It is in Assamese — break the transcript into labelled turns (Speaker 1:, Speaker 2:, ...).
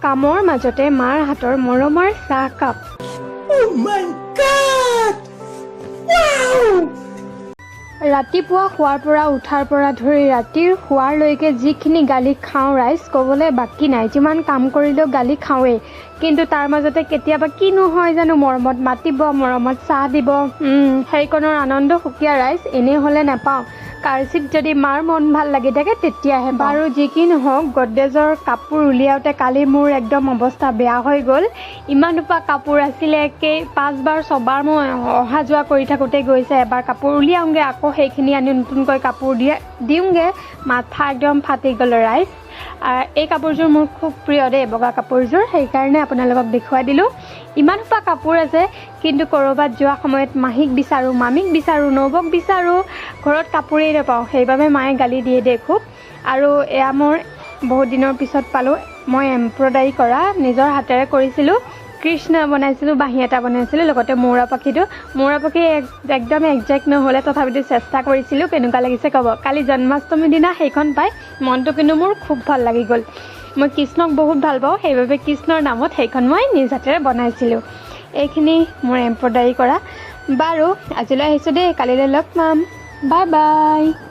Speaker 1: কামৰ মাজতে মাৰ হাতৰ মৰমৰ চাহকাপ।
Speaker 2: Oh my God! Wow!
Speaker 1: ৰাতিপুৱা শোৱাৰ পৰা উঠাৰ পৰা ধৰি ৰাতিৰ শোৱাৰলৈকে যিখিনি গালি খাওঁ ৰাইজ, ক'বলৈ বাকী নাই। যিমান কাম কৰিলেও গালি খাওঁৱেই, কিন্তু তাৰ মাজতে কেতিয়াবা কিনো হয় জানো, মৰমত মাতিব, মৰমত চাহ দিব, সেইকণৰ আনন্দ সুকীয়া ৰাইজ। এনেই হ'লে নাপাওঁ। কাৰচিত যদি মাৰ মন ভাল লাগি থাকে, তেতিয়াহে। বাৰু যি কি নহওক, গডৰেজৰ কাপোৰ উলিয়াওঁতে কালি মোৰ একদম অৱস্থা বেয়া হৈ গ'ল। ইমান সোপা কাপোৰ আছিলে, পাঁচবাৰ ছবাৰ মই অহা যোৱা কৰি থাকোঁতে গৈছে। এবাৰ কাপোৰ উলিয়াওঁগৈ, আকৌ সেইখিনি আনি নতুনকৈ কাপোৰ দিওঁগৈ, মাথা একদম ফাটি গ'ল ৰাইজ। এই কাপোৰযোৰ মোৰ খুব প্ৰিয় দেই, বগা কাপোৰযোৰ, সেইকাৰণে আপোনালোকক দেখুৱাই দিলোঁ। ইমান সোপা কাপোৰ আছে, কিন্তু ক'ৰবাত যোৱা সময়ত মাহীক বিচাৰোঁ, মামীক বিচাৰোঁ, নবৌক বিচাৰোঁ, ঘৰত কাপোৰেই নাপাওঁ। সেইবাবে মায়ে গালি দিয়ে দেই খুব। আৰু এয়া মোৰ বহুত দিনৰ পিছত পালোঁ, মই এম্ব্ৰইডাৰী কৰা, নিজৰ হাতেৰে কৰিছিলোঁ। কৃষ্ণ বনাইছিলোঁ, বাঁহী এটা বনাইছিলোঁ, লগতে মৌৰা পাখীটো। মৌৰা পাখী একদম একজেক্ট নহ'লে, তথাপিতো চেষ্টা কৰিছিলোঁ। কেনেকুৱা লাগিছে ক'ব। কালি জন্মাষ্টমীৰ দিনা সেইখন পাই মনটো কিন্তু মোৰ খুব ভাল লাগি গ'ল। মই কৃষ্ণক বহুত ভাল পাওঁ, সেইবাবে কৃষ্ণৰ নামত সেইখন মই নিজ হাতেৰে বনাইছিলোঁ। এইখিনি মোৰ এম্ব্ৰইডাৰী কৰা। বাৰু, আজিলৈ আহিছোঁ দেই, কালিলৈ লগ পাম। Bye bye.